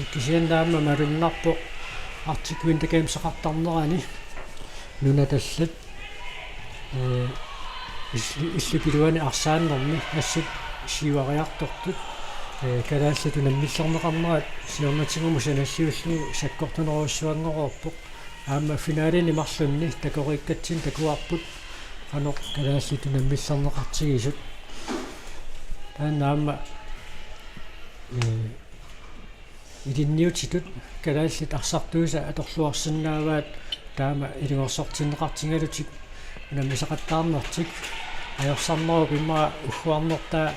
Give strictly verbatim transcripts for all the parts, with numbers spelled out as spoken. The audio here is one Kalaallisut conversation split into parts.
Kisianni aamma malunnarpoq Arctic Winter Gameseqartarnerani nunatallat, ee, illu-, illup iluani arsaannermi assut siuariartortut, ee, kalaallit unammillerneqarnerat siornatigumut sanalliullugu sakkortunerujussuanngoreerpoq. Aamma finalini marlunni takoriikkatsinni takuarput qanoq kalaallit unammillerneqartigisut. Taanna aamma, ee, ilinniutitut kalaallit arsartuisa atorluarsinnaavaat taama ilungersortinneqartigalutik unammisaqattaarnertik. Ajorsarnerup immaqa ugguarnertaa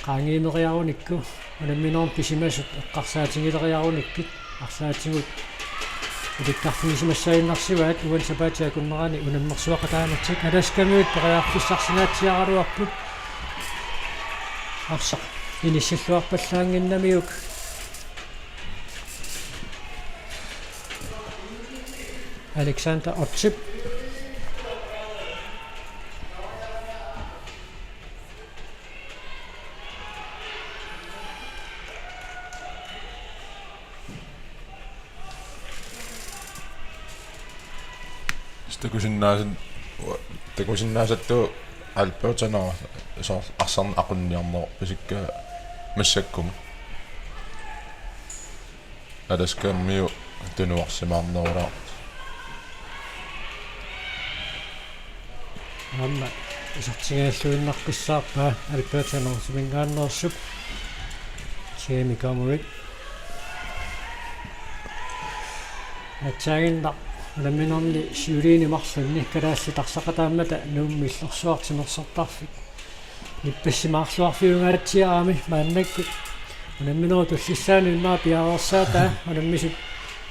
qaangiineriarunikku unamminermi pisimasut eqqarsaatigileriarunikkit arlaatigut ulikkarfigisimassaaginnarsivaat. Uani sapaatip akunnerani unammersuaqataanertik Alaskamiut periarfissarsinaatsiaraluarput. Arsaq inissilluarpallaannginnamiuk. Alexander Otsip. Takusinnaasat-, takusinnaasattuut Albertanera soorlu arsarneq aqunniarneq pisikka massakkut. Alaskamiut tunuarsimaarnerulaartut. Aamma isertigaalluinnaqqissaarpaa Albertanera suminngaanneersup Jamie Gomery. Aatsaannguaq unamminerni siuliini marlunni kalaallit arsaqataammata Nuummi illorsuarmi timersortarfik nippassimaarluarfiungaatsiarami maannakkut unamminerup tullissaanut immaqa piareersaataa unammisut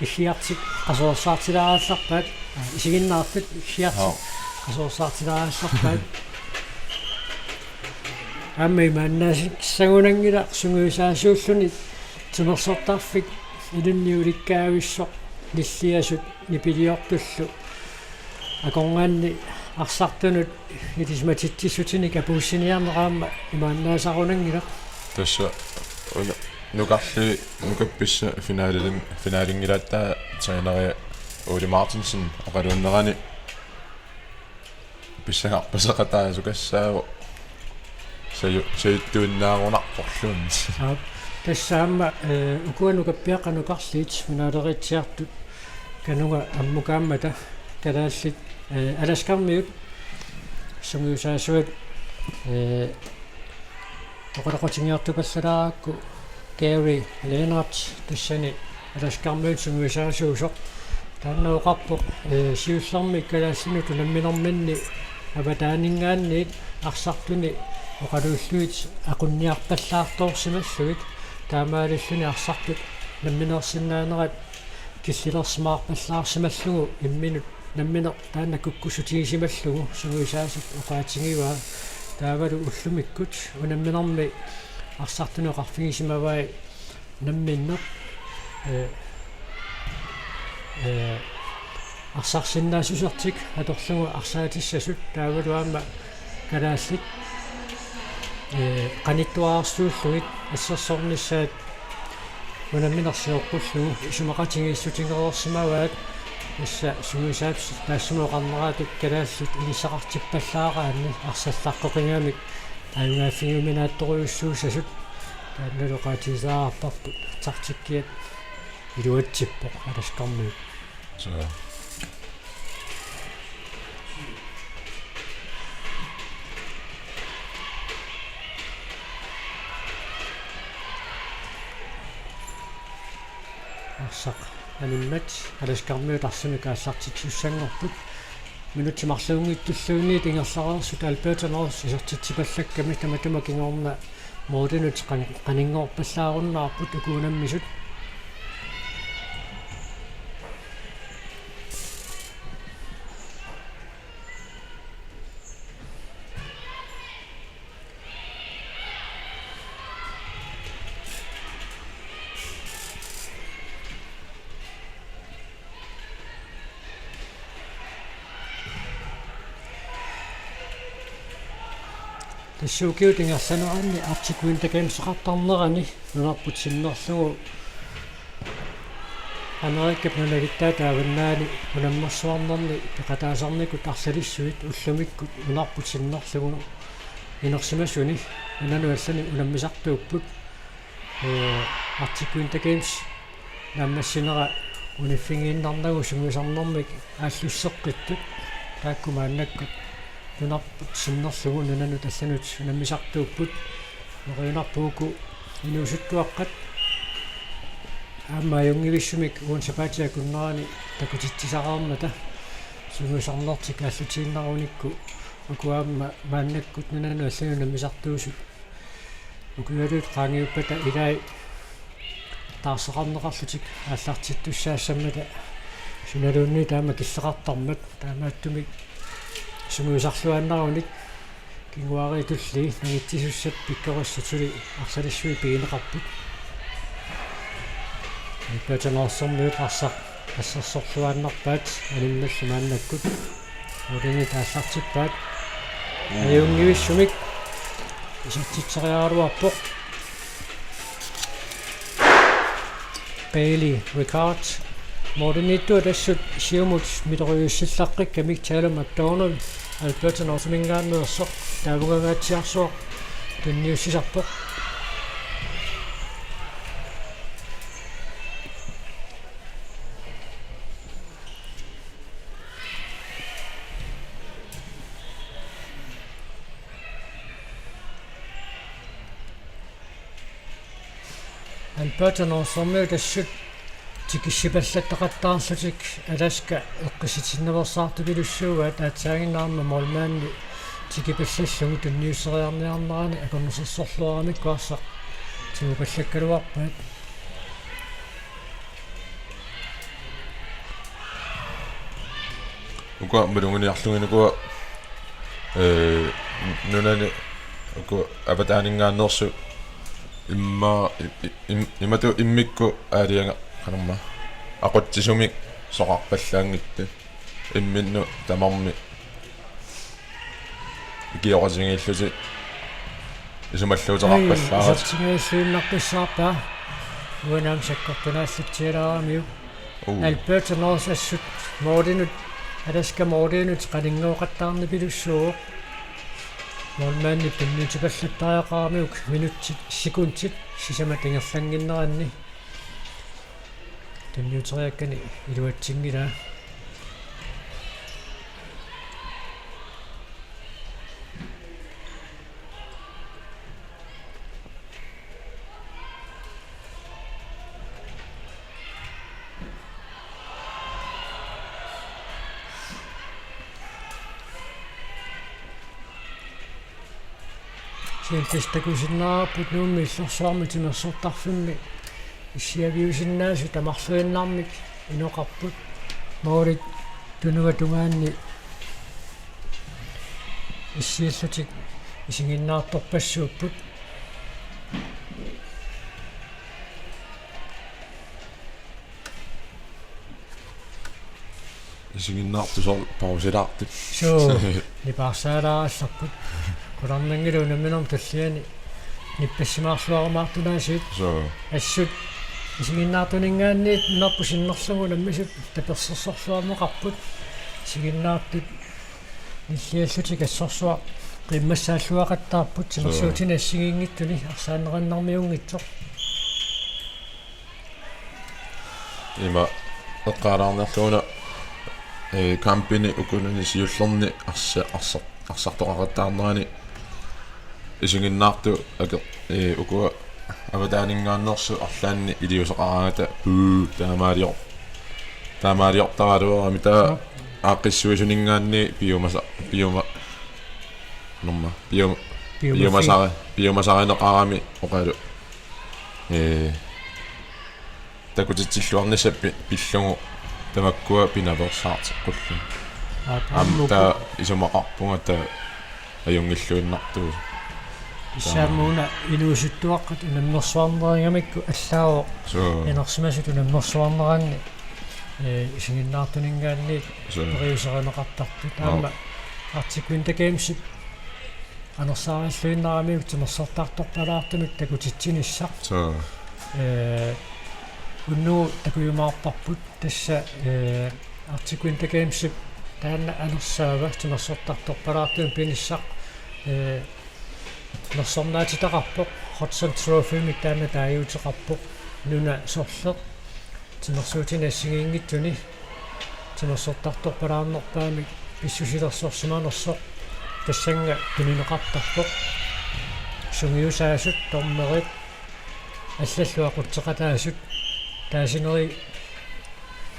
iggiartik qasuersaartilaarallarpaat, aa, isiginnaartut iggiartik Aap. qasuersaartilaarallarpaat. Aamma imaannaassagunanngilaq sungiusaasuulluni timersortarfik ilunni ulikkaavissoq nilliasut nipiliortullu akornanni arsartunut ilisimatitsissutinik apuussiniarneq aamma imaannaasarunanngilaq. Tassa una-, nukarli-, nukappissaq finalin-, finalinngilaattaa træneri Ole Martinsen oqaluunnerani pissangarpaseqataasukassaavoq saju-, sajuttuinnaarunarporluunniit. Aap, tassa aamma, ee, ukua nukappiaqqat nukarliit finaleriitsiartut kanunga ammukaammata kalaallit, ee, Alaskarmiut sungiusaasuat, ee, oqaloqatigiartupallalaarakku Gary Lennert tassani Alaskarmiut sungiusaasuusoq. Taanna oqarpoq, ee, siullermik kalaallinut unamminerminni avataaninngaanniit arsartuni oqaluullugit aqunniarpallaartoorsimallugit taamaalilluni arsartut nammineersinnaanerat killilersimaarpallaarsimallugu imminut nammineq taanna kukkussutigisimallugu sungiusaasut oqaatigivaa. Taavalu ullumikkut unamminermi arsartuni oqarfigisimavai namminneq, ee, ee, arsarsinnaassusertik atorlugu arsaatissasut taavalu aamma kalaallit, ee, qanittuararsuullugit assersornissaat unamminersioqqullugu isumaqatigiissutigereersimavaat. Tassa sungiusaasut taassuma oqarneratut kalaallit inissaqartippallaaraanni arsallaqqoqigamik ajugaaffigiuminaattorujussuussasut taannalu oqaatigisariaqarparput taktikkiat iluatsippoq Alaskarmiut. Suu. Arsaq animmat Alaskarmiut arsamik aallartitsissanngorput. Minutsit marluunngitsulluunniit ingerlareersut Albertanera isertitsipallakkami tamatuma kingorna målinut qan-, qaninngorpallaarunnaarput uku unammisut. Tassa ukiut ingerlaneranni Arctic Winter Gameseqartarnerani nunarput sinnerlugu Amerikap nunagittaata avannaani unammersuarnerni peqataasarnikut arlalissuit ullumikkut nunarput sinnerlugu inersimasuni nunanut allani unammisartuupput. Ee, Arctic Winter Games naammassinera uniffigiinnarnagu sungiusarnermik aallusseqqittut taakku maannakkut nunarput sinnerlugu nunanut allanut unammisartuupput. Neriunarpoq uku inuusuttuaqqat aamma ajunngivissumik uani sapaatip akunnerani takutitsisaqarmata sungiusarnertik aallutiinnarunikku uku aamma maannakkut nunanut allanut unammisartuusut. Ukiualuit qaangiuppata ilai taarseqarneqarlutik aallartittussaassammata sunaluunniit taama killeqartarmat taamaattumik sungiusarluaannarunik kinguaariit tulliit nangitsisussat pikkorissat suli arlalissuit pigineqarput. Alberta Northernmiut arsaq assersorluaannarpaat animmallu maannakkut. Ulinit aallartippaat. Ajunngivissumik isertitseriaraluarpoq Bailey Ricard. Målimiittut assut siumut midoriussillaqqikkamik Taylor McDonald Alberta Northernminngaanneersoq taavugangaatsiarsuaq tunniussisarpoq. Alberta Northernmiut assut tikissipallattaqattaarlutik Alaska eqqissitinnaveersaartupilussuugaat aatsaaginnarma målmandi tikipallallugu tunniusseriarniarnerani akornusersorluaramikku arsaq tigupallakkaluarpaat. Uku maluginiarlugit uku, ee, nunani uku avataaninngaanneersut imma-, i-, i-, im-, imatut immikkut aalajange-, qanormaa, aqutsisumik soqarpallaanngitsut imminnut tamarmik ikioqatigiillutik isumalluuteqarpallaarput. Ai, isertigiilluinnartussaarpaa. Uangaana sakkortunaallutsialaaramiuk. Uu. Alberta North assut målinut, Alaska målinut qaninngooqattaarnipilussuuvoq. Målmandip tunniutipallattariaqaramiuk minutsit, sekundit sisamat ingerlannginneranni. Tunniuteriakkani iluatsinngilaa. Siulleq takusinnaavarput Nuummi illorsuarmi timersortarfimmi issiaviusinnaasut tamarluinnarmik inoqarput. Målit tunuata tungaanni issiallutik isiginnaartorpassuupput. Isiginnaartut soorlu pausilaartut. Suu, nipaarsaalaarallarput. Qularnanngilaq unamminermi tulliani nippassimaarluarumaartunaasiit. Suu. Assut isiginnaartuninngaanniit nunarput sinnerlugu unammisut tapersersorluarneqarput. Isiginnaartut nilliallutik assorsuaq qimmassaalluaqattaarput. Suu. Timersuutini assigiinngitsuni arsaanneqannarmiunngitsoq. Ima eqqaalaarniarlugu una, ee, kampini ukunani siullerni arsa-, arsa-, arsartoqaqattaarnerani isiginnaartut ake-, ee, ukua avataaninngaanneersut arlaanni iliuuseqaraangata puu taamaalior-, taamaaliortaraluarami taava. Joo. Aaqqissuisuninngaanniit piumasa-, piuma-, norma, pium-, piumasari-, piumasarineqarami oqalu. Ee, takutitsilluarnissaq pi-, pillugu tamakkua pinaveersaarteqqullugu. Aap, aamma aamma taava isumaqarpunga taava ajunngilluinnartuusoq. Taamaammat. Issaammuuna inuusuttuaqqat unammersuarnerigamikku allaavoq. Suu. Inersimasut unammersuarneranni, ee, isiginnaartuninngaanniit. Suu. Periuserineqartartut. Aap. Aamma Arctic Winter Gamesip anersaaralluinnaramiuk timersortartorpalaartumik takutitsinissaq. Suu. Ee, Unnugu takujumaarparput tassa, eh, Arctic Winter Gamesip taanna anersaava timersortartorpalaartumik pinissaq, eh, nersornaatitaqarpoq, Hudson Trophymik taanna taaguuteqarpoq, nuna sorleq timersuutini assigiinngitsuni timersortartorpalaarnerpaamik pissusilersorsimanersoq tassannga tunineqartarpoq. Sungiusaasut, dommerit allallu aqutseqataasut, taasineri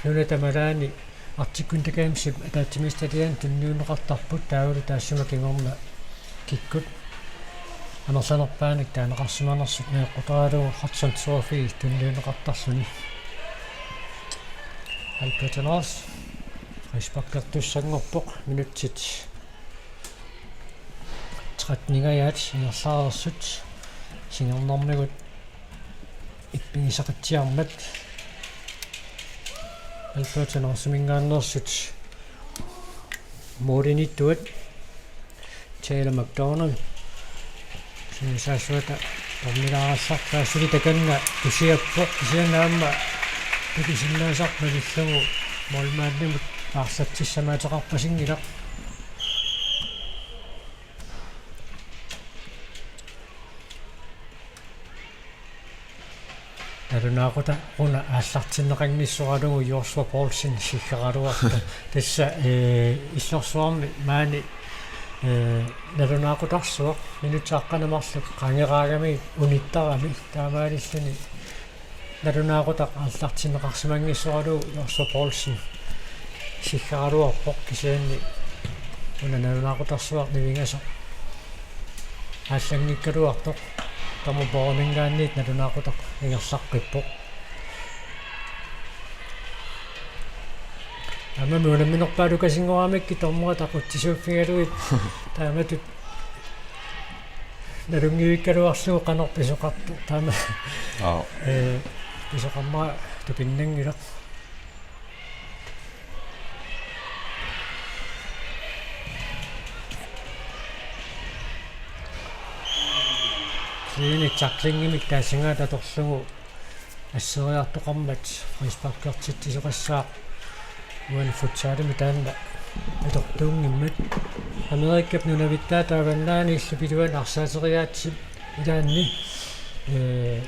nuna tamalaani Arctic Winter Gamesip ataatsimiititaliani tunniunneqartarput, taavalu taassuma kingorna kikkut amerlanerpaanik taaneqarsimanersut najoqqutaralugu Hudson Trophy tunniunneqartarluni. Alberta North frisparkertussanngorpoq, minutsit tretten-ingajaat ingerlareersut, singornermigut ippigisaqatsiarmat. Alberta Northiminngaanneersut målimiittuat, Taylor McDonald sungiusaasuata tornilaarallarpaa, suli takanna tusiappoq, kisianni aamma tupisinnaasarpalillugu målmandimut aarsatsissamaateqarpasinngilaq. Nalunaaqutaq una aallartinneqanngissoralugu Joshua Poulsen siggeraluartoq. Tassa, eh, illorsuarmi maani, eh, nalunaaqutarsuaq, minutsit aqqaneq marluk qangeraagamigit unittarami, taamaalilluni nalunaaqutaq aallartinneqarsimanngissoralugu Joshua Poulsen siggeraluarpoq, kisianni una nalunaaqutarsuaq nivingasoq aallanngikkaluartoq, tamu pooraminngaanniit nalunaaqutaq ingerlaqqippoq. Aamma unamminerpaalukasinngoramikkit dommerit aqutsisuuffigalugit taamatut nalunngivikkaluarlugu qanoq pisoqartoq taama. Aap. Eh, pisoqarmata tupinnanngilaq. Klinik tacklingimik taasagaat atorlugu asseriartoqarmat frisparkertitsisoqassaaq, uani futsalimi taanna atortuunngimmat. Amerikap nunavittaata avannaani illup iluani arsaateriaatsit ilaanni, eh,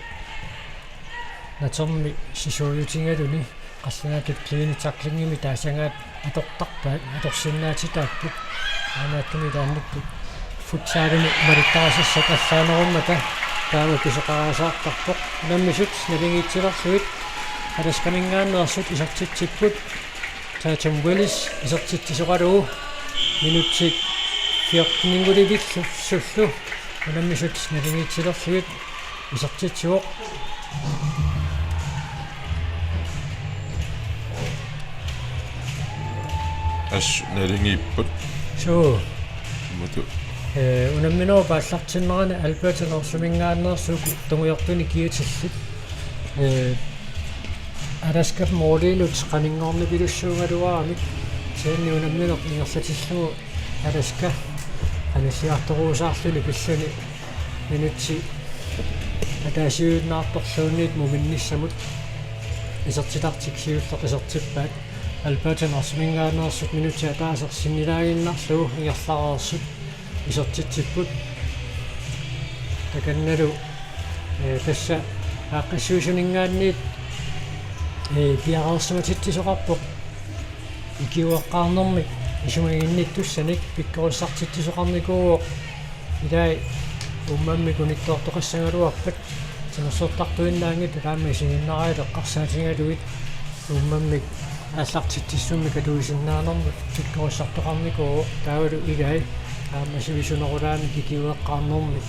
natermi sisuujutigaluni qallunaatut klinik tacklingimik taasagaat atortarpaat, atorsinnaatitaapput. Aamma taanna ilaannikkut futsalimi malittarisassat allaanerummata taama pisoqarasaartarpoq. Unammisut naligiitsilerlugit Alaskaminngaanneersut isertitsipput. Tatum Willis isertitsisoqalugu minutsit fjorten-inngortillugu unammisut naligiitsilerlugit isertitsivoq. Assut naligiipput. Suu. Aammalu, eh, unamminerup aallartinnerani Alberta Northiminngaanneersut tungujortunik kiatillit, eh, Alaskap målinut qaninngornipilussuugaluaramik, kisianni unammineq ingerlatillugu Alaska qanilliartoruusaarluni pilluni minutsit ataasiinnartorluunniit muminnissamut isertitartik siulleq isertippaat. Alberta Northiminngaanneersut minutsit ataaseq sinnilaaginnarlugu ingerlareersut isertitsipput. Takannalu, eh, tassa aaqqissuisuninngaanniit, eh, piareersimatitsisoqarpoq. Ikiueqqaarnermik isumaginnittussanik pikkorissartitsisoqarnikuuvoq. Ilai uummammik unittoortoqassagaluarpat timersortartuinnaanngitsut aamma isiginnaarajat eqqarsaatigalugit uummammik aallartitsissummik atuisinnaanermut pikkorissartoqarnikuuvoq, taavalu ilai aamma sivisunerulaamik ikiueqqaarnermik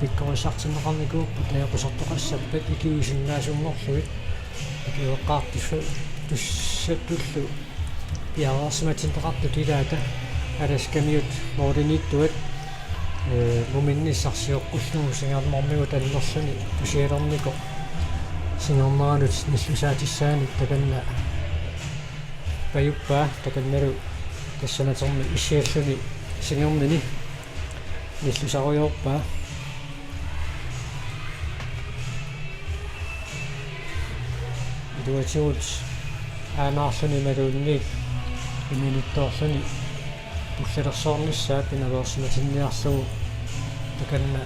pikkorissartinneqarnikuupput, najoqqusertoqassappat ikiuisinnaasunngorlugit. Ikiueqqaartussa-, tussattullu piareersimatinneqartut ilaata Alaskamiut målimiittuat, eh, muminnissaq sioqqullugu singornermigut annerluni tusialernikoq singorneranut nillusaatissaanik takanna pajuppaa, takannalu tassa natermi issialluni singornini nillusarujoorpaa. Tuatigut aanaarluni imaluunniit iminittoorluni ullalersoornissaa pinaveersimatinniarlugu takanna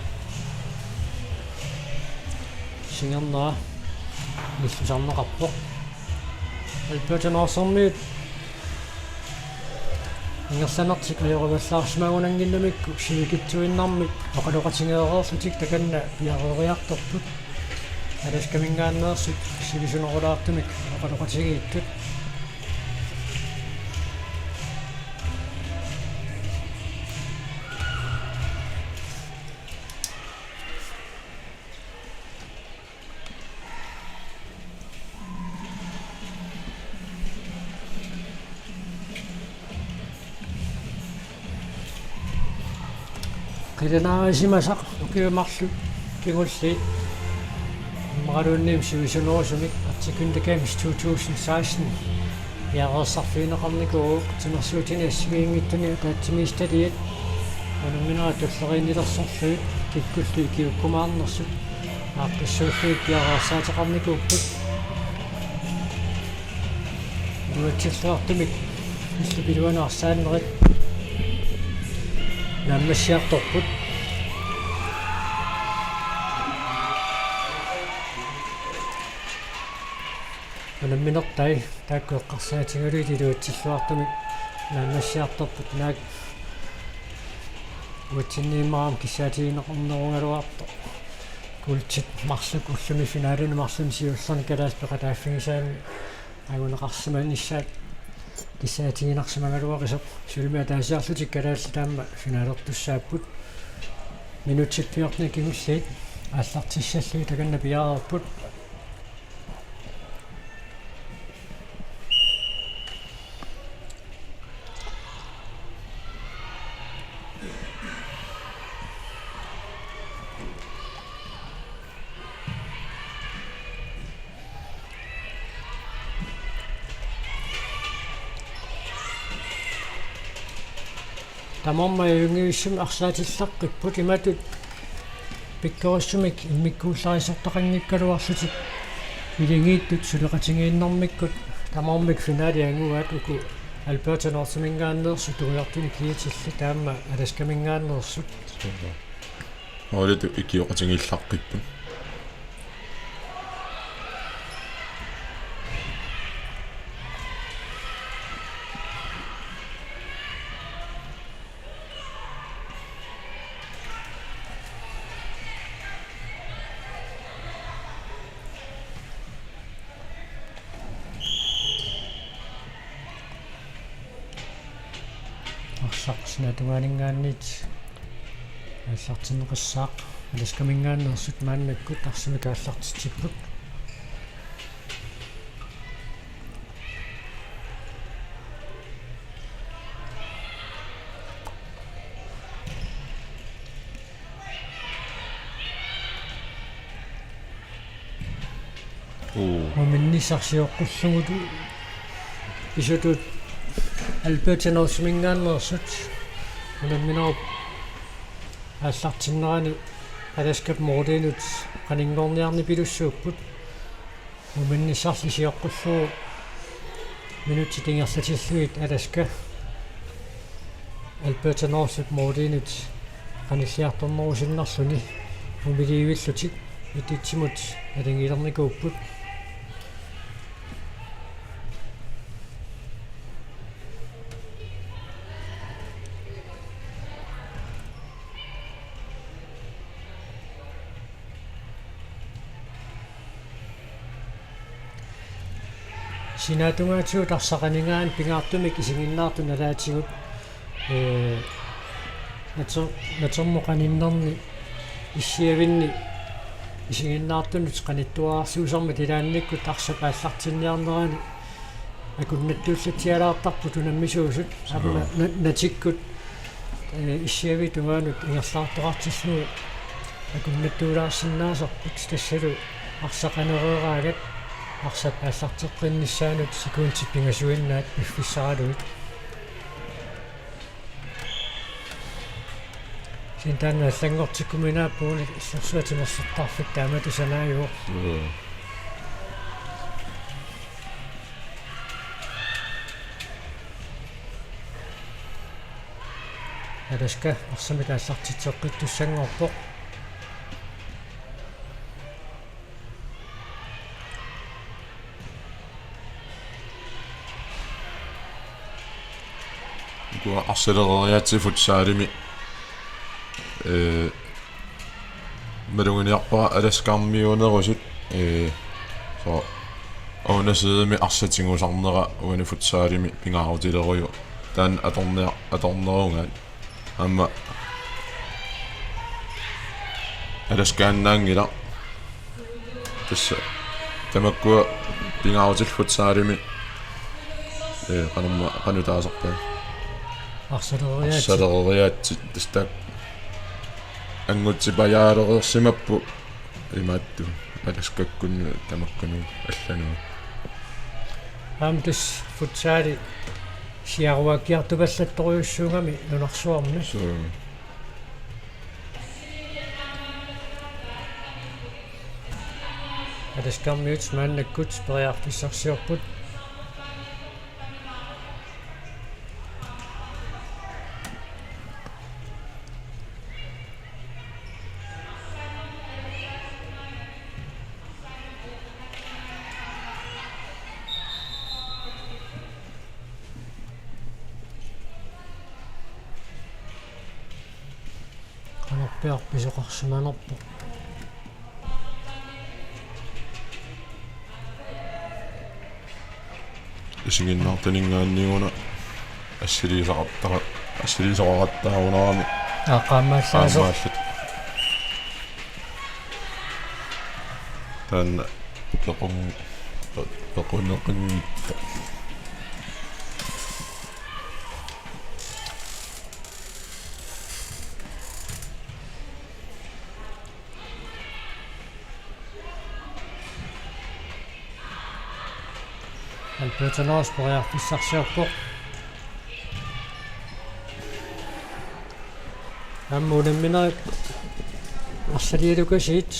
singernera illusarneqarpoq. Alberta Nørresumiut ingerlanertik ajorivallaarsimagunannginnamikku sivikitsuinnarmik oqaloqatigeereerlutik takanna piareeriartorput. Alaskamingaanneersut sivisunerulaartumik oqaloqatigiittut. Qilanaarisimasaq ukiut marluk kingulliit imaluunniit sivisunerusumik Arctic Winter Games two thousand sixteen piareersarfigineqarnikuuvoq timersuutini assigiinngitsuni ataatsimiititaliat unamminerat tulleriinnilersorlugit kikkullu ikiukkumaarnersut aaqqissuullugit piareersaateqarnikuupput. Iluatsilluartumik illup iluanut arsaannerit naammassiartorput. Unamminertai taakku eqqarsaatigalugit iluatsilluartumik naammassiartorput, naak uatsinniimmat aamma kissaatigineqarnerugaluartoq. Kuultit marluk ullumi finaleni marlunni siullerni kalaallit peqataaffigisaanni anguneqarsimanissaat kissaatiginarsimagaluaqisoq. Sulimi ataasiarlutik kalaallit taama finalertussaapput. Minutsit fjorten kingulliit aallartissallugit takanna piareerput. Tamarmik ajunngivissumik arsaatilleqqipput, imatut pikkorissumik immikkuullarisortaqanngikkaluarlutik iligiittut suleqatigiinnarmikkut. Tamarmik finali angugaat uku Alberta Nørresumingaanneersut tungujortunik kiatillit aamma Alaskamingaanneersut. Holdit ikioqatigiillaqqipput. Arsaq sinaatungaaninngaanniit aallartinneqassaaq. Alaskamingaanneersut maannakkut arsamik aallartitsipput. Uu. Muminnissaq sioqqullugu pisutut Alberta Nørresumingaanneersut unamminerup aallartinnerani Alaskap målinut qaninngorniarnipilussuupput. Muminnissarli sioqqullugu minutsit ingerlatillugit Alaska Alberta Nørresup målinut qanilliartornerusinnarluni mumiliivillutik et-etsimut nalingilernikuupput. Sinaatungaatigut arsaq aninngaanniit pingaartumik isiginnaartut nalaatigut, ee, nater-, natermut qaninnerni issiavinni isiginnaartunut qanittuararsuusarmat ilaannikkut arsap aallartinniarnerani akunnattuullatsialaartarput unammisuusut aamma Joo. na-, natikkut, ee, issiavik tungaanut ingerlaartoqartillugu akunnattuulaarsinnaasarput, tassalu arsaq anereeraagat arsap aallarteqqinnissaanut sekundit pingasuinnaat piffissaralugit. Kisianni taanna allanngortikkuminaappugut, illersuaq timersortarfik taamatut sanaajuvoq. Joo. Alaska arsamik aallartitseqqittussanngorpoq. Ukua arsaleriaatsit futsalimi, ee, maluginiarpara Alaskarmiuunerusut, ee, so, una sidemi arsaq tigusarnera uani futsalimi pingaarutilerujuk. Taanna atornia-, atornerugaat. Aamma Alaskaannaanngilaq. Tassa tamakkua pingaarutillu futsalimi, ee, qanorma-, qanoq taasarpaat. Arsaleriaatsit. Arsaleriaatsit, tassa taakku angutsipajaalereersimapput imaattoq Alaskakkunni tamakkununnga allanut. Aamma tassa futsali siaruakkiartupallattorujussuugami nunarsuarmi. Suu. Alaskarmiut maannakkut periarfissarsiorput. Qanorpiaq pisoqarsimanerpoq. Isiginnaartuninngaanniit una assiliisaqartara-, assiliisoqaqattaarunarami. Aa, qaammaallaasoq. Qaammaallaasoq. Taanna pequn-, pe-, pequneqinngitsoq. Alberta North periarfissarsiorpoq. Aamma unamminerit arsalialukasiit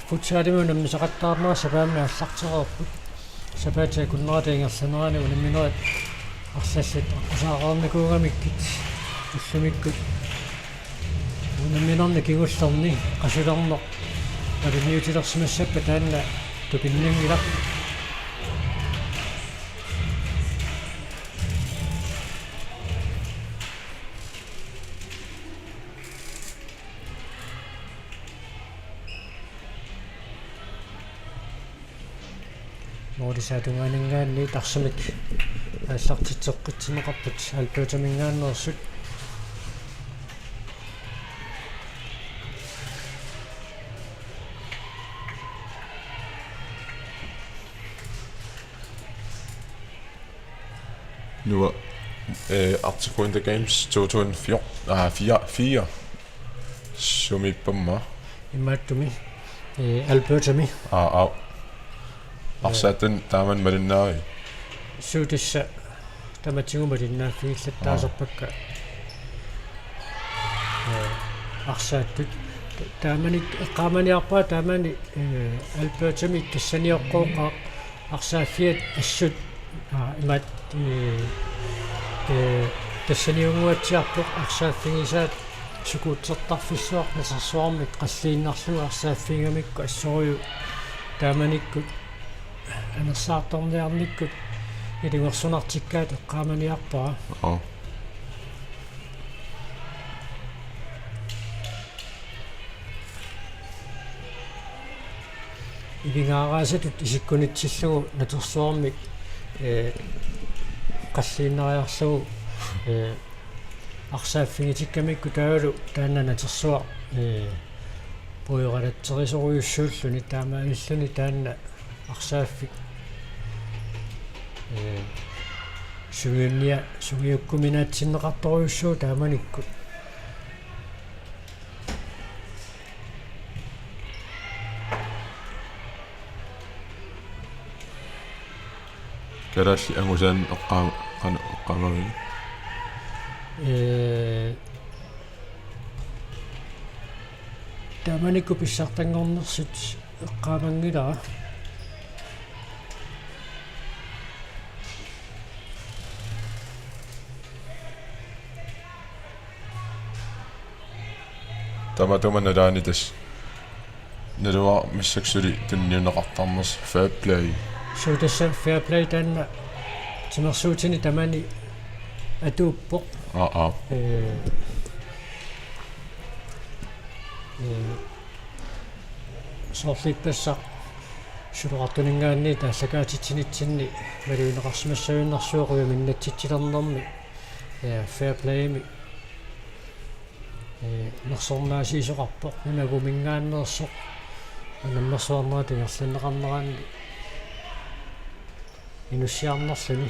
futsalimi unammisaqattaarnerat sapaammi aallartereerput. Sapaatip akunnerata ingerlanerani unamminerit arlallit aqqusaarnikuugamikkit ullumikkut unamminerni kingullerni qasulerneq malunniutilersimassappat taanna tupinnanngilaq. Moorisaata tungaaninngaanniit arsamik aallartitseqqitsinneqarput Albertaminngaanneersut. Nuann-, eh, Arctic Winter Games to tusind fjorten, ah, fire, fire. Sumiippamma? Imaattumik. Eh, Albertami. Aa, aa. Arsaattunik taamani malinnaaviuk? Suu, tassa tamatigut malinnaaffigillattaasarpakka. Eh, arsaattut. Ta-, taamani eqqaamaniarpara taamani, eh, Albertami tassaniooqqooqaaq arsaaffiat assut, aa, imaat, ee, ee, tassaniunnguatsiarpoq arsaaffigisaat skuutsertarfissuaq natersuarmik qalliinnarlugu arsaaffigigamikku assorujuk taamanikkut anersaartorniarnikkut ilungersunartikkaat eqqaamaniarpara. Aa. Ivingaaraasatut isikkunitsillugu natersuarmik, ee, qalliinnariarlugu, ee, arsaaffigitikkamikku taavalu taanna natersuaq, ee, puigoralatserisorujussuulluni taamaalilluni taanna arsaaffik, ee, sungiunnia-, sungiukkuminaatsinneqartorujussuuvoq taamanikkut. Kalaallit angusaannik eqqaa-, qanoq eqqaamaviuk? Ee, taamanikkut pissartanngornersut eqqaamanngilara. Tamatuma nalaani tassa naluara massakkut suli tunniunneqartarnersoq, fair play. Suu, tassa fair play taanna timersuutini tamani atuuppoq. Aa, aa. Ee, ee, soorlu ippassaq suloqartuninngaanniit aallakaatitsinitsinni malugineqarsimassagunarpoq quiminnatsitsilernermi, ee, fair playmi, ee, nersornaasiisoqarpoq, unaguminngaanneersoq unammersuarnerup ingerlanneqarnerani inussiarnerluni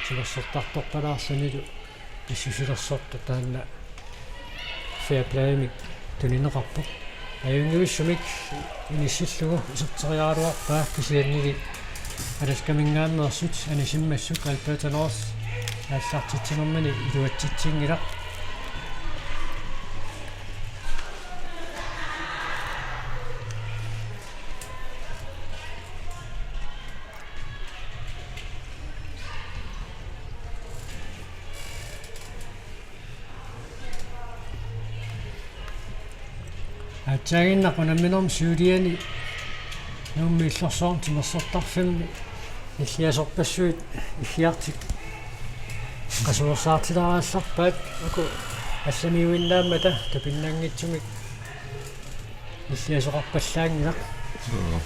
timersortartorpalaarlunilu pissusilersortoq taanna fair playmik tunineqarpoq. Ajunngivissumik inissillugu iserteriaraluarpaa, kisiannili Alaskaminngaanneersut anisimmassuk Alberta North aallartitsinermini iluatsitsinngilaq. Aatsaaginnaq unamminermi siuliani Nuummi Illorsuarmi timersortarfimmi nilliasorpassuit iggiartik qasuersaartilaarallarpaat, uku assamiuinnaammata tupinnanngitsumik nilliasoqarpallaanngilaq. Joo.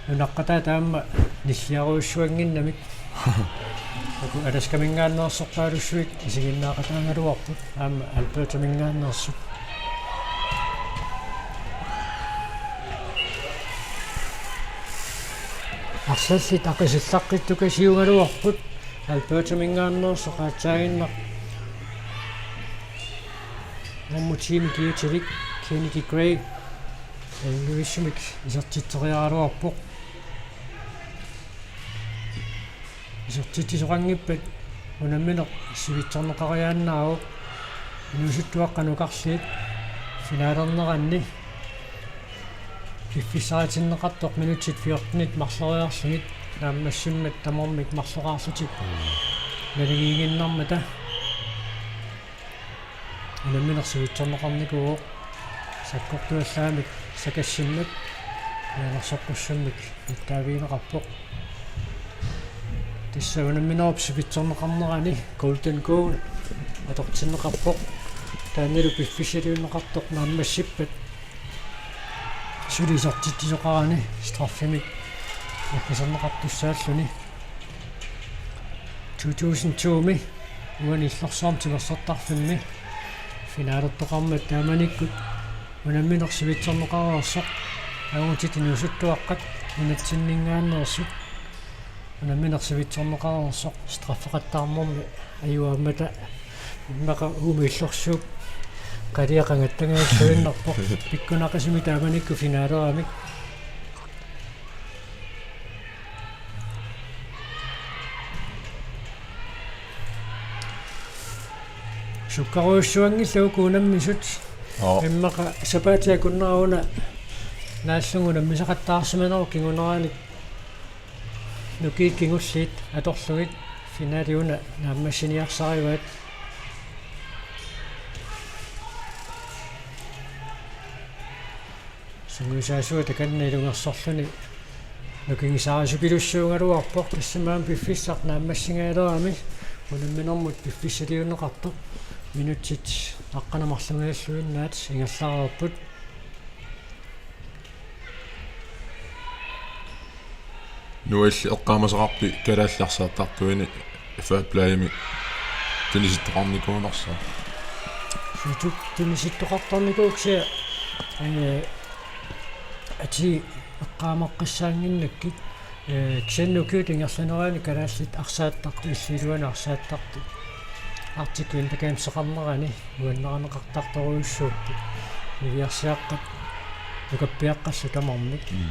Nunaqqataata aamma nilliarujussuannginnamik. Uku Alaskaminngaanneersorpaalussuit isiginnaaqataagaluarput, aamma Albertaminngaanneersut. Arsallit aqisillaqqittukasiugaluarput Albertaminngaanneersoq, aatsaaginnaq nummer ti-mi kigutilik Kennedy Gray ajunngivissumik isertitseriaraluarpoq. Isertitsisoqanngippat unammineq sivitsorneqariaannaavoq, inuusuttuaqqat nukarliit finalerneranni piffissaritinneqartoq minutsit fjortenit marloriarlugit naammassimmat tamarmik marloraarlutik naligiiginnarmata. Unammineq sivitsorneqarnikuuvoq sakkortuallaamik sakassimmat mianersoqqussummik nittaavigineqarpoq. Tassa unamminerup sivitsorneqarnerani golden goal atortinneqarpoq. Taannalu piffissaliunneqartoq naammassippat suli isertitsisoqarani straffimik aggiserneqartussaalluni. To tusind to-mi uani Illorsuarmi timersortarfimmi finalertoqarmat taamanikkut unammineq sivitsorneqareersoq, angutit inuusuttuaqqat nunatsinninngaanneersut, unammineq sivitsorneqareersoq straffeqattaarnermi ajuaammata immaqa uuma Illorsuup qalia qangattangajulluinnarpoq pikkunaqisumik taamanikkut finaleramik. Sukkarujussuanngillat uku unammisut. Oo. Immaqa sapaatip akunnera una naallugu unammisaqattaarsimanerup kingunerani nukiit kingulliit atorlugit finale una naammassiniarsarivaat. Sungiusaasuata kanna ilungersorluni nukigisarisupilussuugaluarpoq, tassami aamma piffissaq naammassigajalerami unamminermut piffissaliunneqartoq. Minutsit aqqaneq marlunngilluinnaat ingerlareerput. Noah, eqqaamasaqarpit kalaallit arsaattartuini fair playimik tunisittoqarnikuunersoq? Situ-, tunisittoqartarnikuuvoq kisianni, ee, atii eqqaamaqqissaannginnakkit, ee, kisianni ukiut ingerlanerini kalaallit arsaattartut, illit iluanut arsaattartut Arctic Winter Gameseqarnerani nuannarineqartartorujussuupput. Niviarsiaqqat nukappiaqqallu tamarmik. Mm.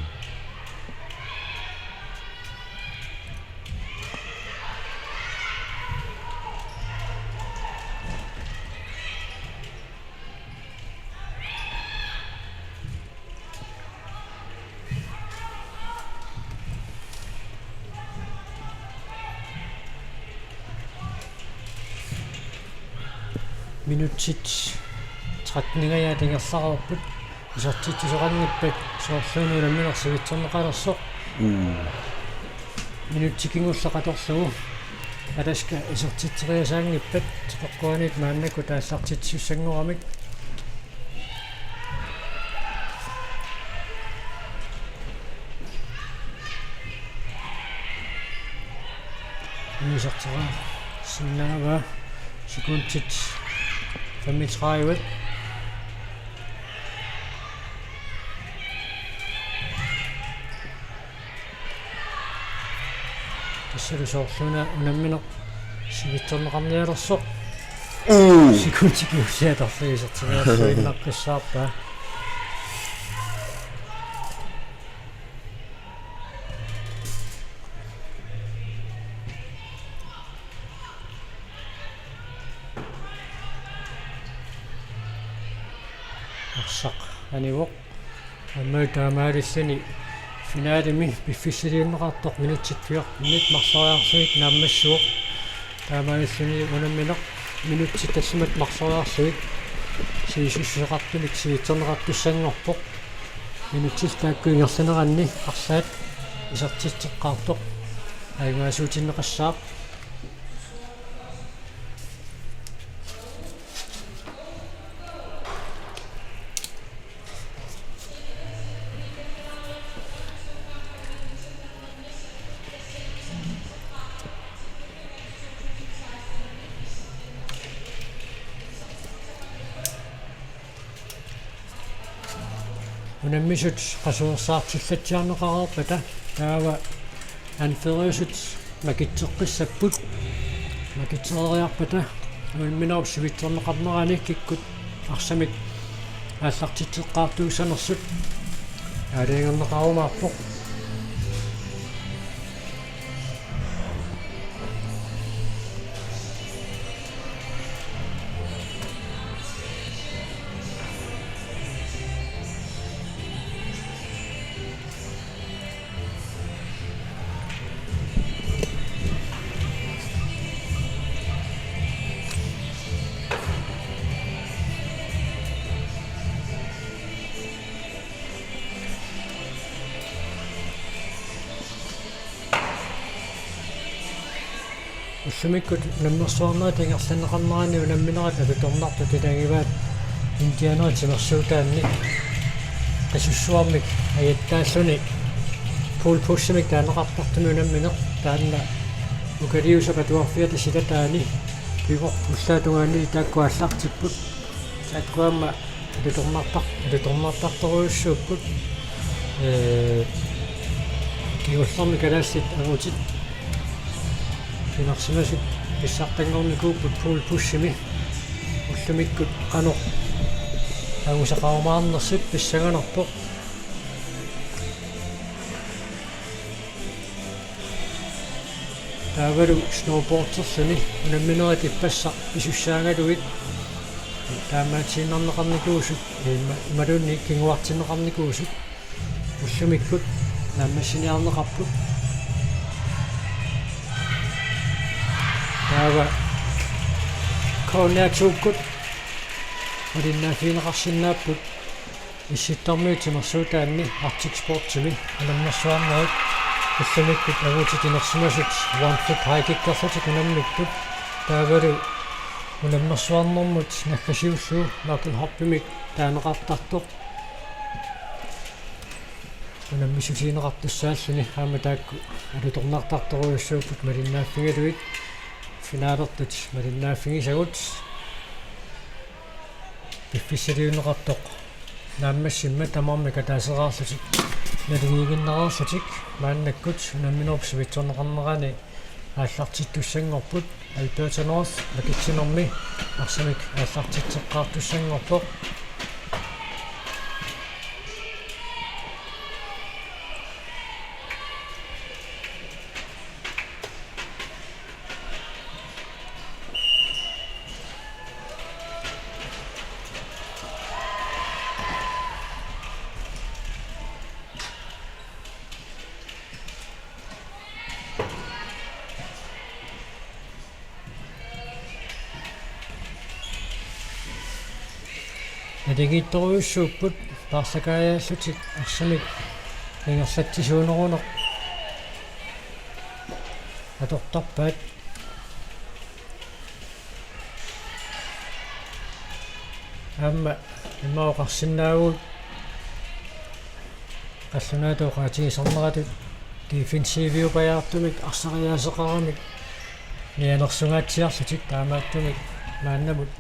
Minutsit tretten-ingajaat ingerlareerput. Isertitsisoqanngippat soorluuna unammineq sivitsorneqalersoq. Mm. Minutsit kingulleq atorlugu Alaska isertitseriasaanngippat, toqquaniit maannakkut aallartitsissanngoramik. Isertitseriarsinnaavaa, sekundit femogtredive. Tassalu soorluuna unammineq sivitsorneqarnialersoq. Mm. Sekundit kingulliit atorlugu isertitseriarsuinnaqqissaarpaa. Arsaq anivoq. Aamma taamaalilluni finalemi piffissaliunneqartoq minutsit fjortenit marloriarlugit naammassivoq. Taamaalilluni unammineq minutsit tallimat marloriarlugit sivisussuseqartumik sivitsorneqartussanngorpoq. Minutsit taakku ingerlaneranni arlaat isertitseqqaartoq ajugaasuutinneqassaaq. Unammisut qasuersaartillatsiarneqareerpata taava anførerisut makitseqqissapput. Makitsereeriarpata unamminerup sivitsorneqarnerani kikkut arsamik aallartitseqqaartuussanersut aalajangerneqarumaarpoq. Ullumikkut unammersuarnerit ingerlanneqarneranni unamminerit alutornartut ilagivaat indianeri timersuutaanni qisussuarmik ajattaalluni pole pushimik taaneqartartumi unammineq taanna Ukaliusap atuarfiata silataani pivoq ullaap tungaanili taakku aallartipput. Taakku aamma alutornartar-, alutornartartorujussuupput. Ee, kingullermi kalaallit angutit pinarsimasut pissartanngornikuupput pole pushimi. Ullumikkut qanoq angusaqarumaarnersut pissanganarpoq. Taavalu snowboarderluni unamminerit ippassaq pisussaagaluit taamaatiinnarneqarnikuusut, ima-, imaluunniit kinguartinneqarnikuusut ullumikkut naammassiniarneqarput. Taava K N R to-kkut malinnaaffigineqarsinnaapput. Issittormiut timersuutaanni Arctic Sportsimi unammersuarnerit ullumikkut angutit inersimasut one foot high kickerlutik unammipput. Taavalu unammersuarnermut naggasiullugu knuckle hoppimik taaneqartartoq unammissutigineqartussaalluni aamma taakku alutornartartorujussuupput malinnaaffigalugit finalertut malinnaaffigisagut. Piffissaliunneqartoq naammassimmat tamarmik ataaseraarlutik naligiiginnareerlutik maannakkut unamminerup sivitsorneqarnerani aallartittussanngorput. Alberta North makitsinermi arsamik aallartitseqqaartussanngorpoq. Naligiittorujussuupput paarlakaajaallutik arsamik ingerlatsisuuneruneq atortarpaat. Aamma immaqa oqarsinnaavugut qallunaatut oqaatigisorneratut defensiviupajaartumik arsariaaseqaramik mianersungaatsiarlutik, taamaattumik maannamut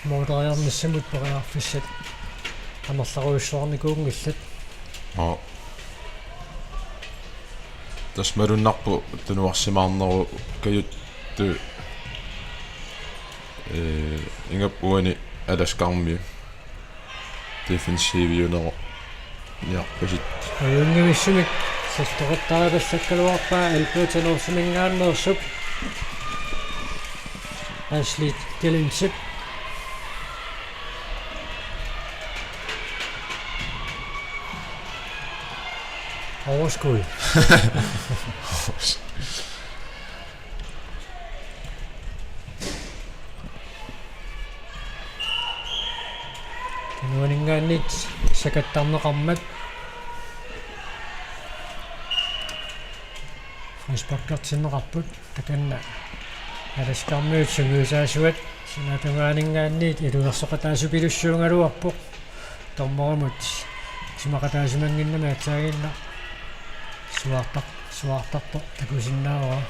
mooderiarnissamut periarfissat amerlarujussuarnikuunngillat. Aa. Tassa malunnarpoq tunuarsimaarnerup Kajuttut, ee, Ingap uani Alaskarmiut defensiviunerup niarpasittoq. Ajunngivissumik saltoqattaarpallakkaluarpaa Alberta Northiminngaanneersup Ashley Dillingsip. Overskud. Nuaninngaanniit sakattarneqarmat frisparkertinneqarput, takanna Alaskarmiut sungiusaasuat, sinaatungaaninngaanniit iluarsoqataasupilussuugaluarpoq. Dommerimut isumaqataasimannginnami aatsaannguaq suaartaq-, suaartartoq takusinnaavaa.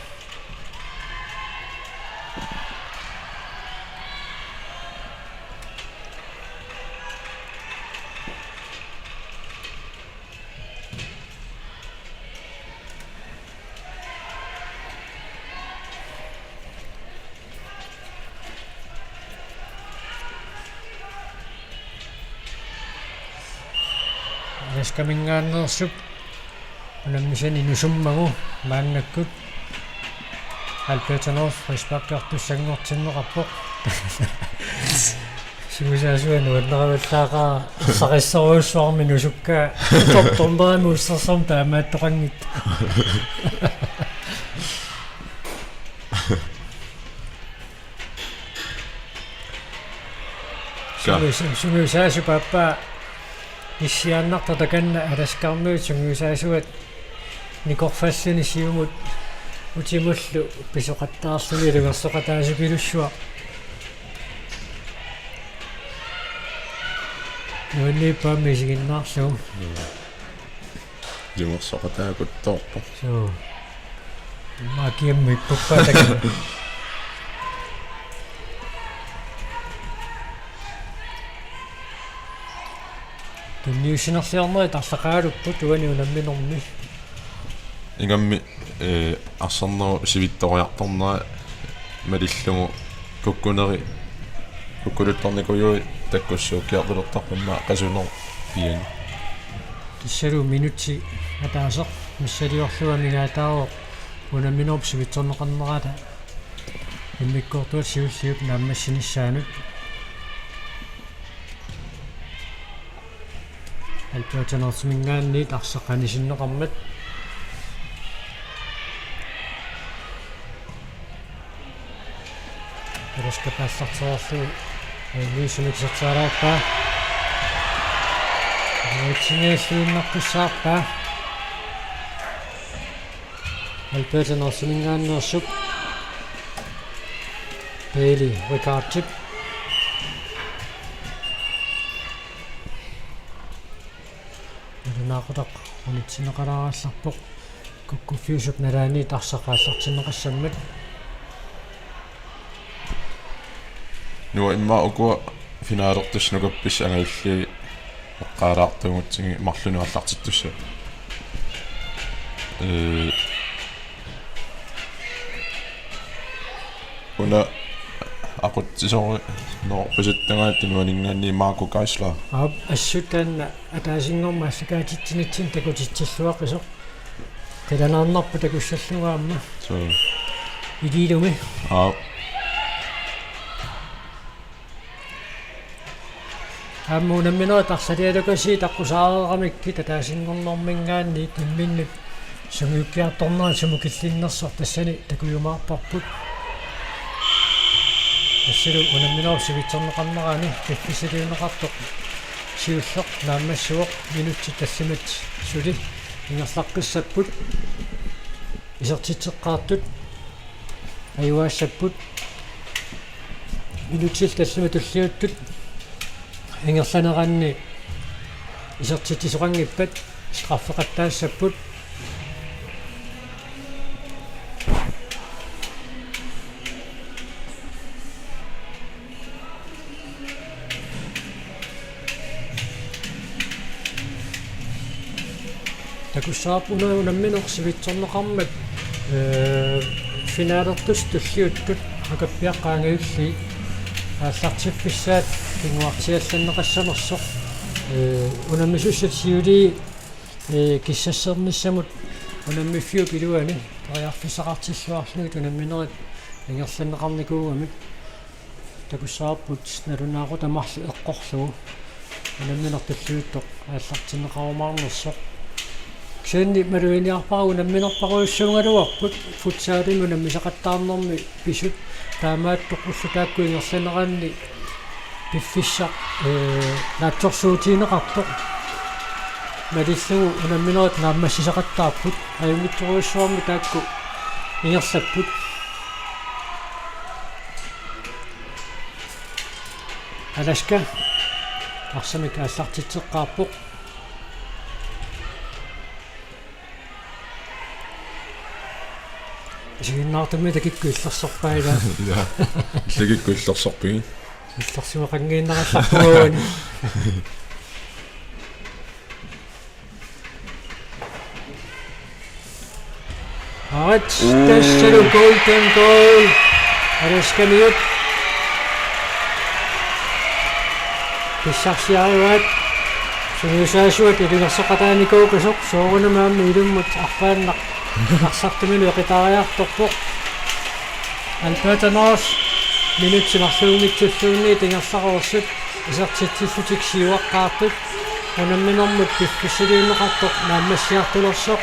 Alaskaminngaanneersup unammisani nusummagu maannakkut Alberta North frisparkertussanngortinneqarpoq. Sungiusaasuat nuannaravallaaqaat, sarissorujussuarmik nusukkaat utortornerami ussersormut taamaattoqanngitsoq. Ka. Sungius-, sungiusaasup aappaa issiaannartoq, takanna Alaskarmiut sungiusaasuat nikorfalluni siumut utimullu pisoqattaarluni iluarsoqataasupilussuaq. Nuanniippaami isiginnaarlugu. Mm. Iluarsoqataakuttoorpoq. Suu. Immaqa kiammi ippuppaataq. Tunniussinerliornerit arlaqaarupput uani unamminermi. Ingammik, ee, arsarnerup sivitsoriartornera malillugu kukkuneri, kukkuluttornikuujuit takkussuukkiartulertarput immaqa qasunerup piani. Tassalu minutsit ataaseq missiliorlugu amigaataavoq unamminerup sivitsorneqarnerata immikkoortuata siulliup naammassinissaanut. Alberta Northiminngaanniit arsaq anisinneqarmat. Alaskap aallartereerlugu Elvisumik isertitseriarpaa. Uatsinngilluinnaqqissaarpaa. Alberta Northiminngaanneersup Bailey Ricardip. Nalunaaqutaq unitsinneqalaarallarpoq kukkuffiusup nalaaniit arsaq aallartinneqassammat. Nuann' immaqa ukua finalertussat nukappiaat angajulliit eqqaalaartuugutsigit marlunut aallartittussat. Ee, una aqutsisoq noorpisuttagaat nuaninngaanniit Marco Geisler. Aap, assut taanna ataasinngormat aallakaatitsinitsinni takutitsilluaqisoq. Qilanaarnarpoq takussallugu aamma. Suu. Iliilumi. Aap. Aamma unamminerit arlalialukasiit aqqusaareeramikkit ataasinngornerminngaanniit imminnut sungiukkiartornerat sumut killinnersoq tassani takujumaarparput. Tassalu unamminerup sivitsorneqarnerani piffissaliunneqartoq siulleq naammassivoq, minutsit tallimat suli ingerlaqqissapput. Isertitseqqaartut ajugaassapput. Minutsit tallimat tulliuttut ingerlaneranni isertitsisoqanngippat straffeqattaassapput. Takussavarput una-, unammineq sivitsorneqarmat, ee, finalertussat tulliuttut akappiaqqat angajulliit aallartiffissaat kinguartiallanneqassanersoq, ee, unammisussat siulii, ee, kissassernissamut unammiffiup iluani periarfissaqartilluarlugit unamminerit ingerlanneqarnikuugamik. Takussavarput nalunaaqutaq marluk eqqorlugu unammineq tulliuttoq aallartinneqarumaarnersoq. Kisianni maluginiarpara unamminerparujussuugaluarput futsalimi unammisaqattaarnermi pisut, taamaattoq ulloq taakku ingerlaneranni piffissaq, ee, naatsorsuutigineqartoq malillugu unamminerit naammassisaqattaarput, ajunngitsorujussuarmik taakku ingerlapput. Alaska arsamik aallartitseqqaarpoq. Isiginnaartumik takikkut illersorpai ilaa. Ja. Takikkut illersorpigit. Illersimaqanngiinnarallarpunga uani. Aarit, uu, tassalu golden goal. Alaskamiut pissarsiarivaat. Sungiusaasuat ilungersoqataanikuugasoq soorunami aamma ilummut arpaannaq arsartumilu eqitaariartorpoq. Alberta North minutsit marluunngitsulluunniit ingerlareersut isertitsillutik siuaqqaartut unamminermut piffissaliunneqartoq naammassiartulersoq.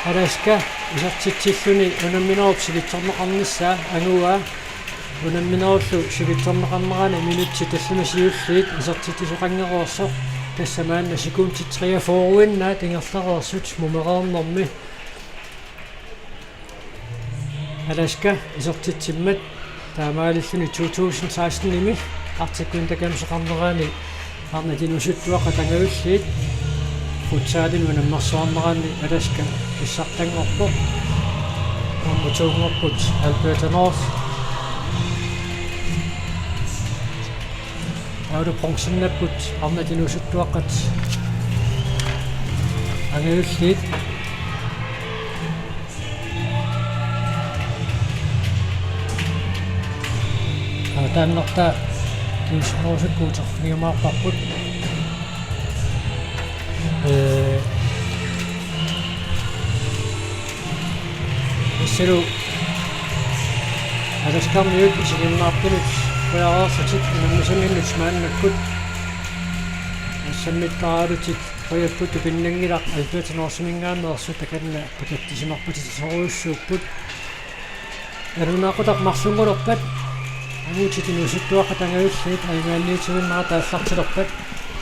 Alaska isertitsilluni unamminerup sivitsorneqarnissaa anguaa. Unamminerullu sivitsorneqarnerani minutsit tallimat siulliit isertitsisoqanngereersoq, tassa maanna sekundit treogfyrre-innaat ingerlareersut mumereernermi. Alaska isertitsimmat taamaalilluni to tusind seksten-imi Arctic Winter Games-eqarnerani arnat inuusuttuaqqat angajulliit futsalimi unammersuarnerani Alaska pissartanngorpoq. Nummer to-nngorput Alberta North. Aulu bronzennapput arnat inuusuttuaqqat angajulliit. Taanna Kiusmarusukkut uterfigiumaarparput. Ee, Tassalu Alaskamiut isiginnaartunut qujareerlutik unammisaminnut maannakkut. Assammittaarlutik qujapput, tupinnanngilaq Alberta Northiminngaanneersut, takanna pakatsissimarpatitsorujussuupput. Nalunaaqutaq marlunngulerpat angutit inuusuttuaqqat angajulliit ajugaanniitiginnera aallartilerpat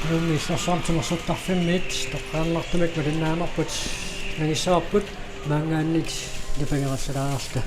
Nuummi Illersuarmi Timersortarfimmiit toqqaannartumik malinnaanerput nangissavarput. Maanngaanniit nipangerallarta.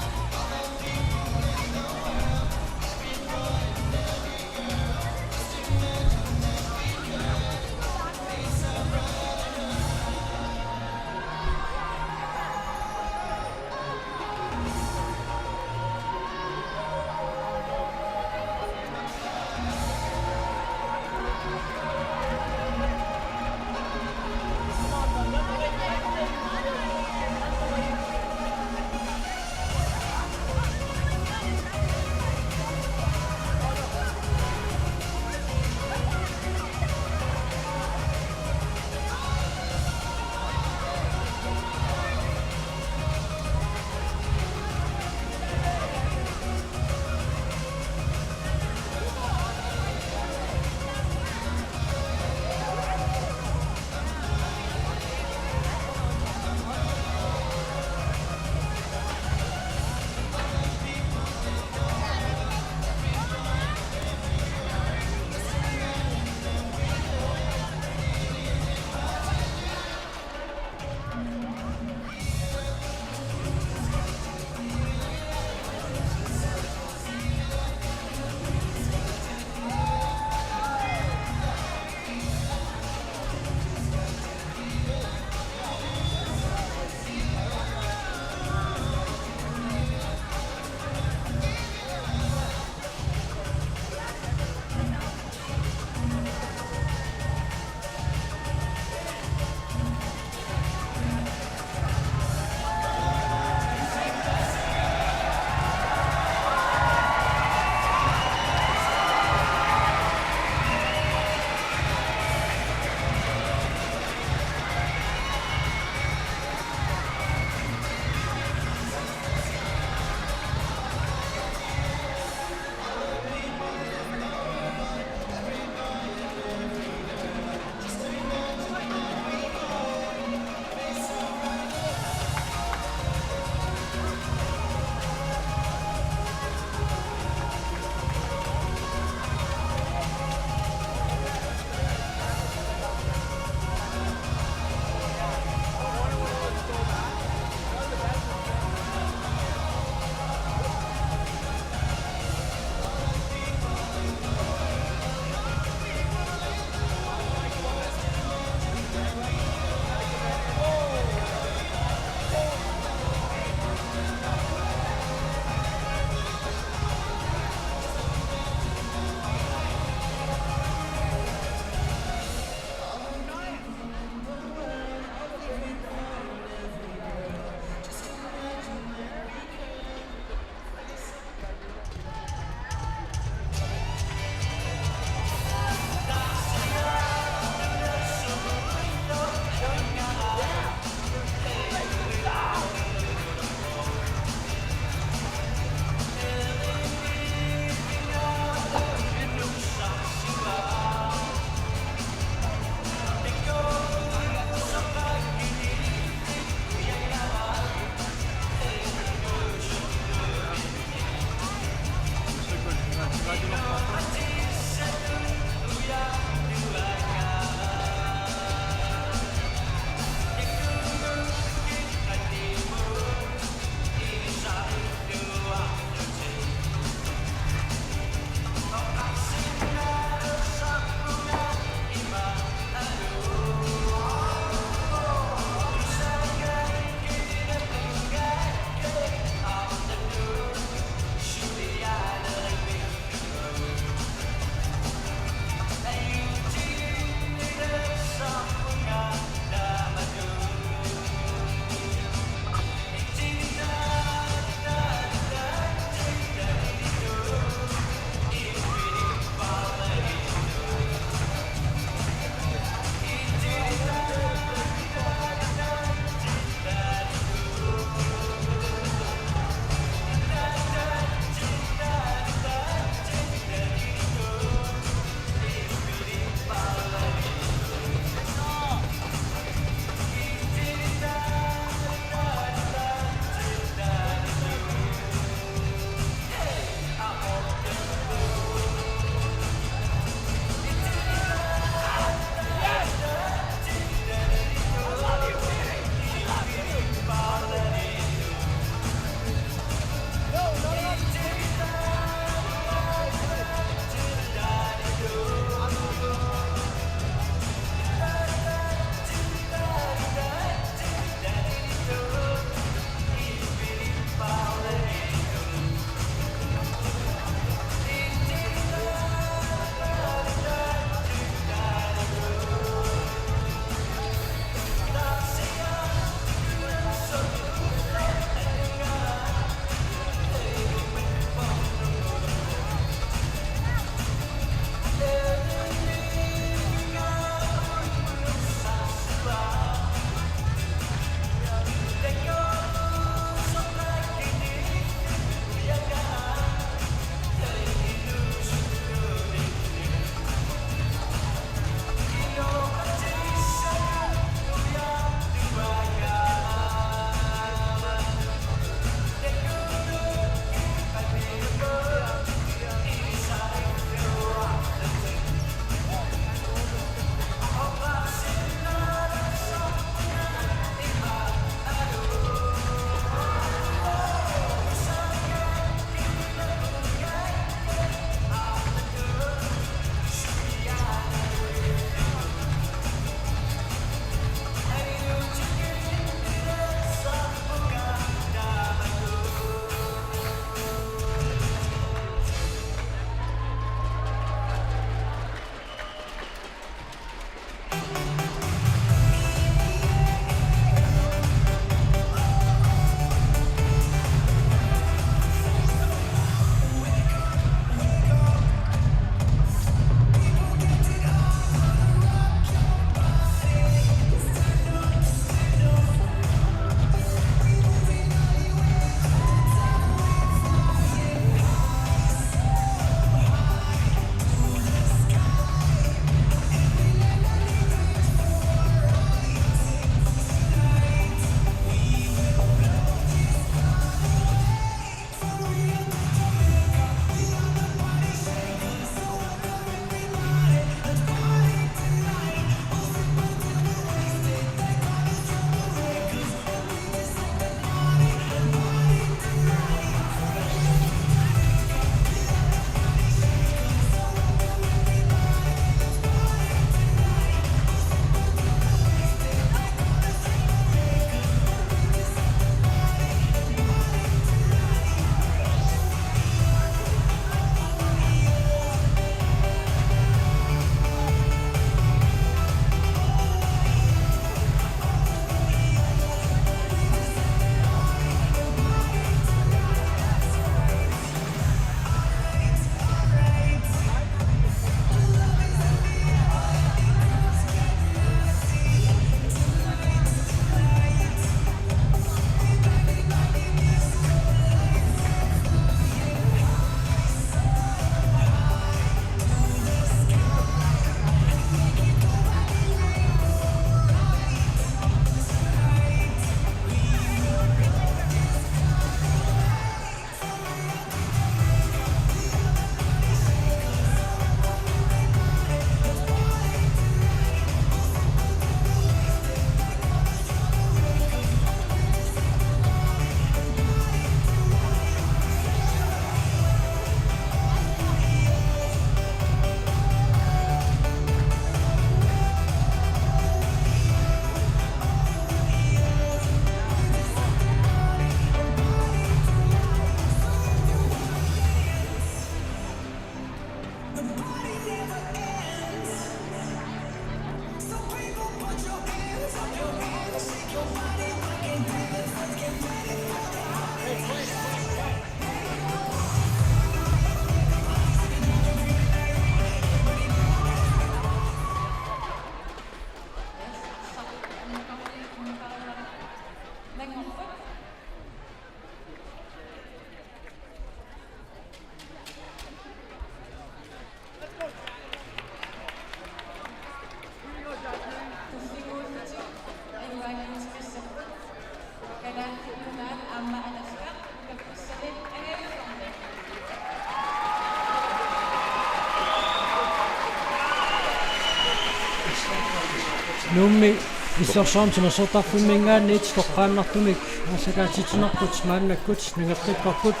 Nuummi Illersorsuarmi timersortarfimminngaanniit toqqaannartumik aallakkaatsitsinerput maannakkut nangeqqikkorput.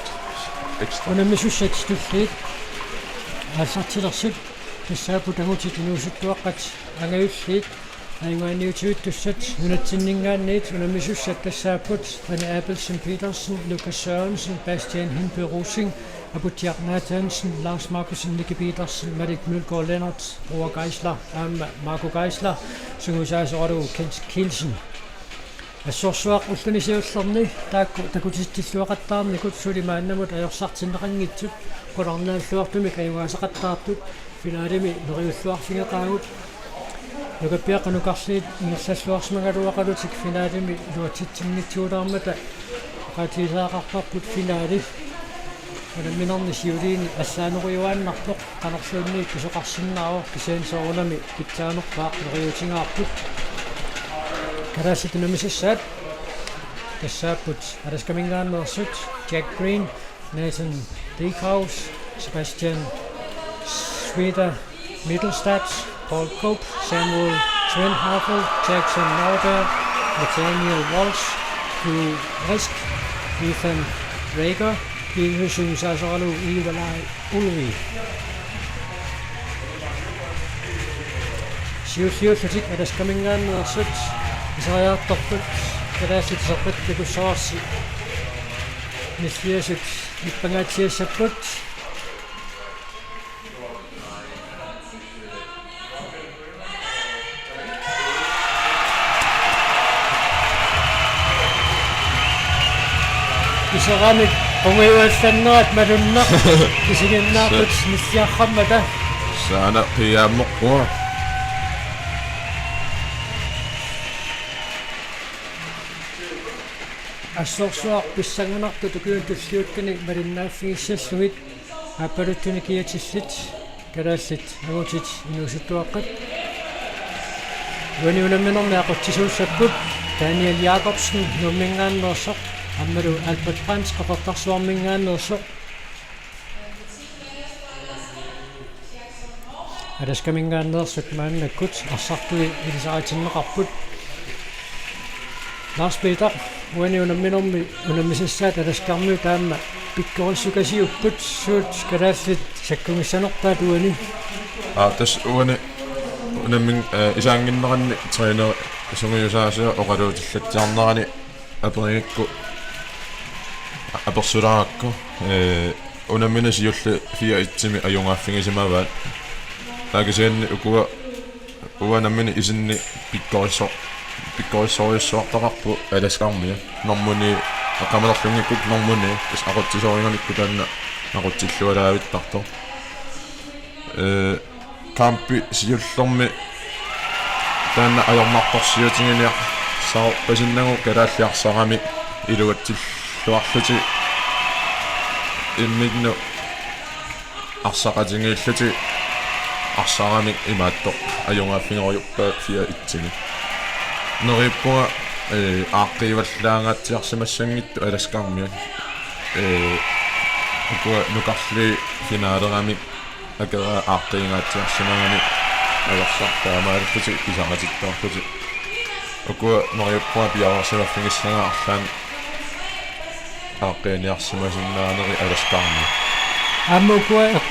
Ekstra. Unammisussat tulliit aallartilersut tassaapput angutit inuusuttuaqqat angajulliit. Ajugaaniutivittussat nunatsinninngaanniit unammisussat tassaapput René Abelsen Petersen, Lukas Sørensen, Bastian Hindbø Rosing, Aputsiaq Nathansen, Lars Markussen, Nicky Petersen, Malik Mølgaard Lennert, Roar Geisler, aamma Marco Geisler, sungiusaasoralugu Kent Kielsen. Assorsuaq ulluni siullerni taakku takutitsilluaqattaarnikut suli maannamut ajorsartinneqanngitsut qularnaalluartumik ajugaasaqattaartut finalemi neriulluarfigeqaagut. Nukappiaqqat nukarliit ingerlalluarsimagaluaqalutik finalemi iluatsitsinngitsuulaarmata oqaatigisariaqarparput finali unamminerni siuliini allaanerujuaannarpoq, qanorluunniit pisoqarsinnaavoq, kisianni soorunami pitsaanerpaaq neriuutigaarput. Kalaallit unammisassaat tassaapput Alaskaminngaanneersut Jack Green, Nathan Dikhaus, Sebastian Schweder Mittelstadt, Paul Cope, Samuel Schwendhavel, Jackson Norberg, Nathaniel Walsh, Drew Risk, Ethan Rager, piviusungisaasoralugu Ivalai Ulvi. Siulliullutik Alaskaminngaanneersut iseriartorput, kalaallit iserpatut takussavarsi nilliasut nippangaatsiassapput. Iseramik qungujuallannerat malunnaq isiginnaartut nilliarrammata. Saana piaammoqqua. Assorsuaq pissanganartut ukiuni tulliuttuni malinnaaffigissallugu aappaluttunik kiatillit kalaallit angutit inuusuttuaqqat. Uani unamminermi aqutsisuussapput Daniel Jakobsen Nuumminngaanneersoq aammalu Albert Brandt Qeqertarsuarminngaanneersoq. Alaskaminngaanneersut maannakkut arsartui ilisaritinneqarput. Lars Peter, uani unamminermi unammisassaat Alaskarmiut taama pikkorissukasiupput, suut kalaallit sakkugissanerpaat uani? Aa, tassa uani unammin-, eh, isaannginneranni træneri sungiusaasiat oqaluutillatsiarnerani aperigikku apersulaarakku, eh, unammineq siulleq fire et-imi ajugaaffigisimavaat. Taava kisianni ukua uanga nammineq isinni pikkorisso-, pikkorissorujussuartaqarpoq Alaskarmiut. Normuni, aqqaneq-marlunngikkukkit normuni, tassa aqutsisoorigamikku taanna aqutsillualaavittartoq. Eh, kampi siullermi taanna ajornartorsiutiginiarsaarpasinnagu kalaallit arsaramik iluatsilluarlutik imminnut arsaqatigiillutik arsaramik imaattoq ajugaaffigerujuppaat fire et-imi. Neriuppunga, eh, aaqqiivallaangaatsiarsimassanngitsut Alaskarmiut. Eh, ukua nukarliit finaleramik akeraa aaqqiigaatsiarsimagami ajorsartut taamaalillutik pisaqatittoorlutik. Ukua neriuppunga piareersimaffigissagaat arlaannik aaqqiiniarsimasinnaaneri Alaskarmiut. Aamma ukua eqqaa